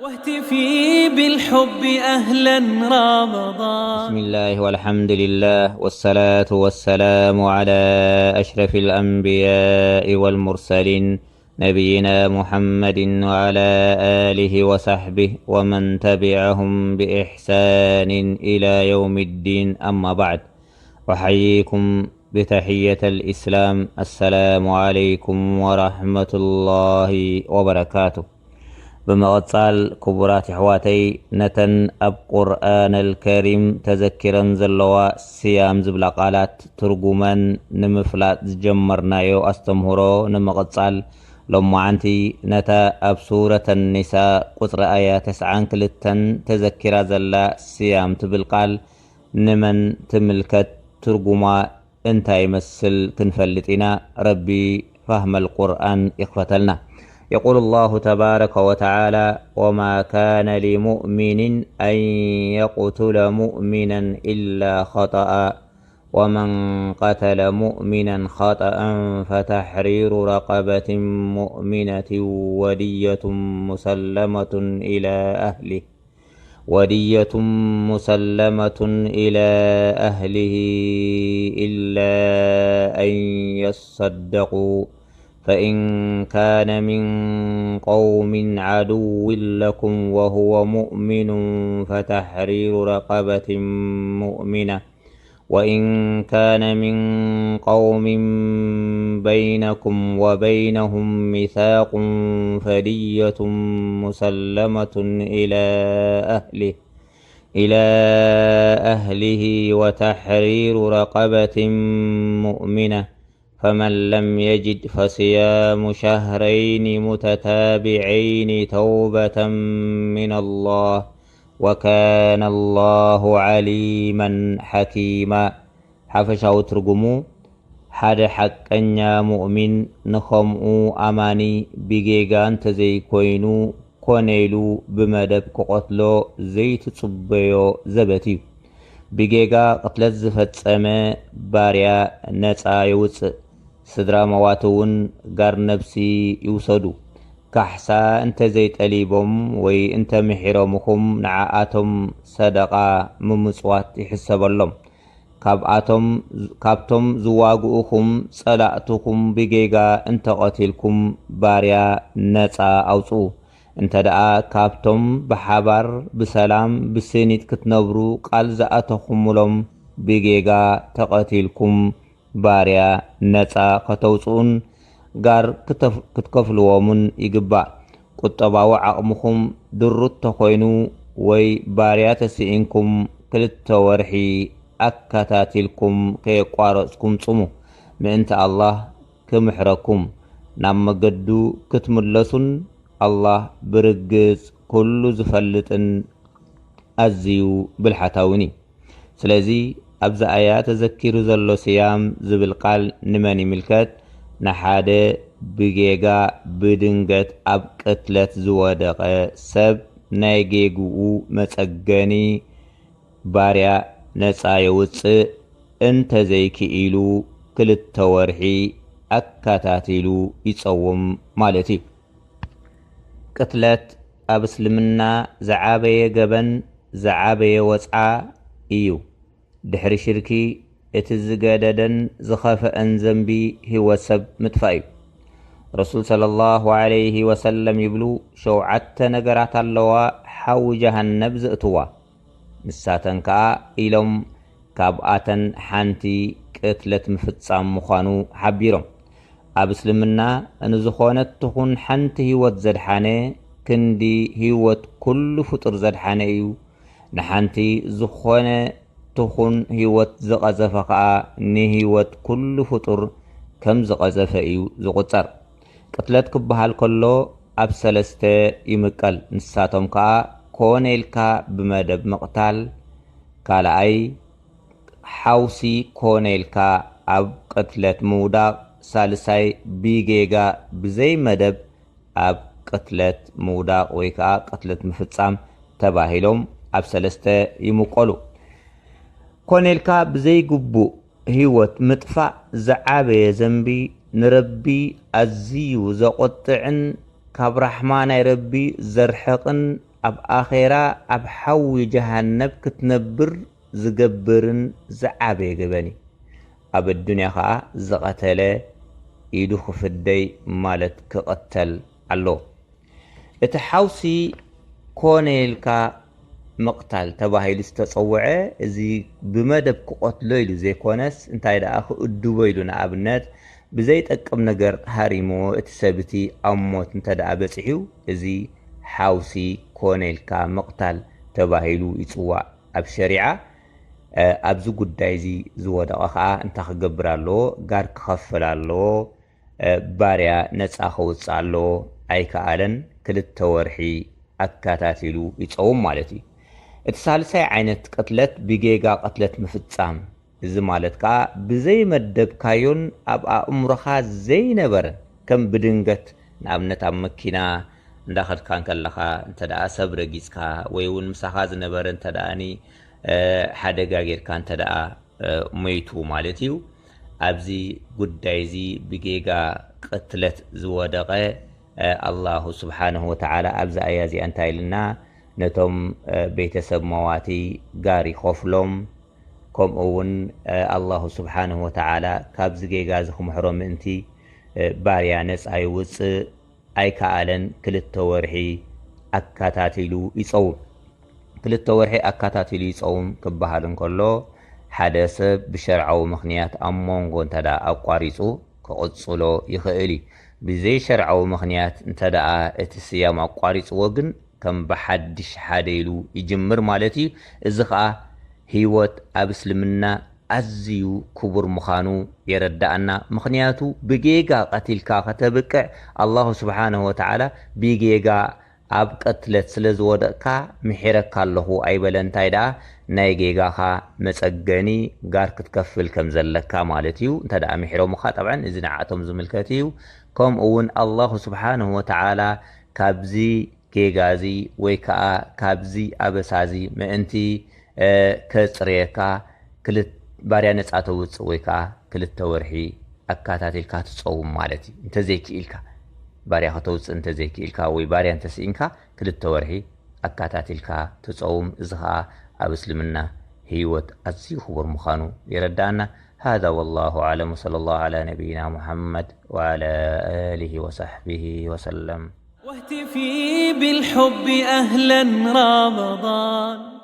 واهتفي بالحب أهلا رمضان. بسم الله والحمد لله والصلاة والسلام على أشرف الأنبياء والمرسلين نبينا محمد وعلى آله وصحبه ومن تبعهم بإحسان إلى يوم الدين، أما بعد. أحييكم بتحية الإسلام، السلام عليكم ورحمة الله وبركاته. ብምቕጻል ክቡራት ኣሕዋተይ፣ ነተን ኣብ ቁርኣን ኣልከሪም ተዘኪረን ዘለዋ ስያም ዝብላ ቃላት ትርጉመን ንምፍላጥ ዝጀመርናዮ ኣስተምህሮ ንምቕጻል፣ ሎማዓንቲ ነታ ኣብ ሱረት ኣኒሳ ቁጽሪ ኣያ ተስዓን ክልተን ተዘኪራ ዘላ ስያም ትብል ቃል ንመን ትምልከት፣ ትርጉማ እንታይ ይመስል ክንፈልጥ ኢና። ረቢ ፋህመል ቁርኣን ይኽፈተልና። يقول الله تبارك وتعالى: وما كان لمؤمن أن يقتل مؤمنا إلا خطأ، ومن قتل مؤمنا خطأ فتحرير رقبة مؤمنة ودية مسلمة إلى أهله، ودية مسلمة إلى أهله إلا أن يصدقوا، فإن كان من قوم عدو لكم وهو مؤمن فتحرير رقبة مؤمنة، وإن كان من قوم بينكم وبينهم ميثاق فدية مسلمة إلى أهله، إلى أهله وتحرير رقبة مؤمنة، فمن لم يجد فصيام شهرين متتابعين توبة من الله، وكان الله عليما حكيما. ሓፈሻዊ ትርጉሙ፣ ሓደ ሓቀኛ ሙእሚን ንኸምኡ ኣማኒ ብጌጋ እንተዘይኮይኑ፣ ኮነ ኢሉ ብመደብ ክቐትሎ ዘይትጽበዮ ዘበት እዩ። ብጌጋ ቅትለት ዝፈጸመ ባርያ ነጻ የውጽእ። ስድራ መዋቲ እውን ጋር ነብሲ ይውሰዱ። ካሕሳ እንተዘይጠሊቦም ወይ እንተምሒሮምኹም፣ ንዓኣቶም ሰደቓ ምምጽዋት ይሕሰበሎም። ካብኣቶም፣ ካብቶም ዝዋግኡኹም ጸላእትኹም ብጌጋ እንተቐቲልኩም፣ ባርያ ነጻ ኣውጽኡ። እንተ ደኣ ካብቶም ብሓባር ብሰላም ብስኒት ክትነብሩ ቃል ዝኣተኹምሎም ብጌጋ ተቐቲልኩም፣ ባርያ ነጻ ከተውጽኡን ጋር ክተፍ-፣ ክትከፍልዎምን ይግባእ። ቁጠባዊ ዓቕምኹም ድሩት ተኾይኑ ወይ ባርያ ተስኢንኩም፣ ክልተ ወርሒ ኣከታቲልኩም ከየቋረጽኩም ጽሙ። ምእንቲ ኣላህ ክምሕረኩም፣ ናብ መገዱ ክትምለሱን ኣላህ ብርግጽ ኩሉ ዝፈልጥን ኣዝዩ ብልሓታውን እዩ። ስለዚ ኣብዚ ኣያ ተዘኪሩ ዘሎ ስያም ዝብል ቃል ንመን ይምልከት? ንሓደ ብጌጋ ብድንገት ኣብ ቅትለት ዝወደቐ ሰብ ናይ ጌግኡ መጸገኒ ባርያ ነጻ የውጽእ፣ እንተዘይክኢሉ ክልተ ወርሒ ኣከታቲሉ ይጸውም ማለት እዩ። ቅትለት ኣብ እስልምና ዝዓበየ ገበን፣ ዝዓበየ ወጽዓ እዩ። ድሕሪ ሽርኪ እቲ ዝገደደን ዝኸፍአን ዘንቢ ህይወት ሰብ ምጥፋእ እዩ። ረሱል ሰለላሁ ዐለይሂ ወሰለም ይብሉ፣ ሸውዓተ ነገራት ኣለዋ ሓዊ ጀሃነብ ዘእትዋ። ንሳተን ከኣ ኢሎም፣ ካብኣተን ሓንቲ ቅትለት ምፍጻም ምዃኑ ሓቢሮም። ኣብ እስልምና ንዝኾነት ትኹን ሓንቲ ህይወት ዘድሓነ ክንዲ ህይወት ኩሉ ፍጡር ዘድሓነ እዩ። ንሓንቲ ዝኾነ ትኹን ህይወት ዝቐዘፈ ኸኣ ንህይወት ኩሉ ፍጡር ከም ዝቐዘፈ እዩ ዝቑጸር። ቅትለት ክበሃል ከሎ ኣብ ሰለስተ ይምቀል። ንሳቶም ከኣ ኮነ ኢልካ ብመደብ ምቕታል፣ ካልኣይ ሓውሲ ኮነ ኢልካ ኣብ ቅትለት ምውዳቕ፣ ሳልሳይ ብጌጋ ብዘይ መደብ ኣብ ቅትለት ምውዳቕ ወይ ከኣ ቅትለት ምፍጻም ተባሂሎም ኣብ ሰለስተ ይምቀሉ። ኮነ ኢልካ ብዘይግቡእ ህይወት ምጥፋእ ዝዓበየ ዘንቢ፣ ንረቢ ኣዝዩ ዘቖጥዕን ካብ ራሕማ ናይ ረቢ ዘርሕቕን ኣብ ኣኼራ ኣብ ሓዊ ጀሃነብ ክትነብር ዝገብርን ዝዓበየ ገበን እዩ። ኣብ ኣዱንያ ኸኣ ዝቐተለ ኢዱ ክፍደይ ማለት ክቕተል ኣለዎ። እቲ ሓውሲ ኮነ ኢልካ ምቕታል ተባሂሉ ዝተጸውዐ፣ እዚ ብመደብ ክቐትሎ ኢሉ ዘይኮነስ፣ እንታይ ደኣ ክእድቦ ኢሉ፣ ንኣብነት፣ ብዘይጠቅም ነገር ሃሪምዎ እቲ ሰብ እቲ ኣብ ሞት እንተ ደኣ በጺሑ፣ እዚ ሓውሲ ኮነ ኢልካ ምቕታል ተባሂሉ ይጽዋዕ። ኣብ ሸሪዓ፣ እ፣ ኣብዚ ጉዳይ እዚ ዝወደቐ ኸኣ እንታይ ክገብር ኣለዎ? ጋር ክኸፍል ኣለዎ። እ፣ ባርያ ነጻ ከውጽእ ኣለዎ። ኣይከኣለን፣ ክልተ ወርሒ ኣከታቲሉ ይጸውም ማለት እዩ። እቲ ሳልሳይ ዓይነት ቅትለት ብጌጋ ቅትለት ምፍጻም። እዚ ማለት ከኣ ብዘይመደብካዮን ኣብ ኣእምሮኻ ዘይነበረን፣ ከም ብድንገት፣ ንኣብነት፣ ኣብ መኪና እንዳኸድካ እንከለኻ እንተ ደኣ ሰብ ረጊጽካ፣ ወይ እውን ምሳኻ ዝነበረ እንተ ደኣኒ፣ እ፣ ሓደጋ ጌርካ እንተ ደኣ፣ እ፣ ሞይቱ ማለት እዩ። ኣብዚ ጉዳይ እዚ ብጌጋ ቅትለት ዝወደቐ፣ እ፣ ኣላሁ ስብሓነሁ ወተዓላ ኣብዚ ኣያ እዚኣ እንታይ ኢልና? ነቶም፣ እ፣ ቤተሰብ መዋቲ ጋር ይኸፍሎም። ከምኡ እውን፣ እ፣ ኣላሁ ስብሓነሁ ወተዓላ ካብዚ ጌጋ እዚ ክምሕሮ ምእንቲ፣ እ፣ ባርያ ነጻ ይውጽእ። ኣይከኣለን፣ ክልተ ወርሒ ኣከታቲሉ ይጸውም። ክልተ ወርሒ ኣከታቲሉ ይጸውም ክበሃል እንከሎ፣ ሓደ ሰብ ብሸርዓዊ ምኽንያት ኣብ መንጎ እንተ ደኣ ኣቋሪጹ፣ ክቕጽሎ ይኽእል እዩ። ብዘይሸርዓዊ ምኽንያት እንተ ደኣ እቲ ስያም ኣቋሪጽዎ ግን፣ ከም ብሓድሽ ሓደ ኢሉ ይጅምር ማለት እዩ። እዚ ኸኣ ህይወት ኣብ እስልምና ኣዝዩ ክቡር ምዃኑ የረድኣና። ምኽንያቱ፣ ብጌጋ ቀቲልካ ከተብቅዕ፣ ኣላሁ ስብሓነሁ ወተዓላ ብጌጋ ኣብ ቅትለት ስለ ዝወደቕካ ምሒረካ ኣለኹ ኣይበለን። እንታይ ደኣ፣ ናይ ጌጋኻ መጸገኒ ጋር ክትከፍል ከም ዘለካ ማለት እዩ። እንተ ደኣ ምሒሮምኻ፣ ጠብዐን እዚ ንዓቶም ዝምልከት እዩ። ከምኡ እውን ኣላሁ ስብሓነሁ ወተዓላ ካብዚ ጌጋ እዚ ወይ ከኣ ካብዚ ኣበሳ እዚ ምእንቲ፣ እ፣ ከጽርየካ፣ ክልት-፣ ባርያ ነጻ ተውጽእ ወይ ከኣ ክልተ ወርሒ ኣከታቲልካ ትጸውም ማለት እዩ። እንተዘይክኢልካ፣ ባርያ ከተውጽእ እንተዘይክኢልካ ወይ ባርያ እንተስኢንካ፣ ክልተ ወርሒ ኣከታቲልካ ትጸውም። እዚ ኸኣ ኣብ እስልምና ህይወት ኣዝዩ ክቡር ምዃኑ የረድኣና። هذا والله أعلم، وصلى الله على نبينا محمد وعلى آله وصحبه وسلم. واهتفي بالحب أهلا رمضان.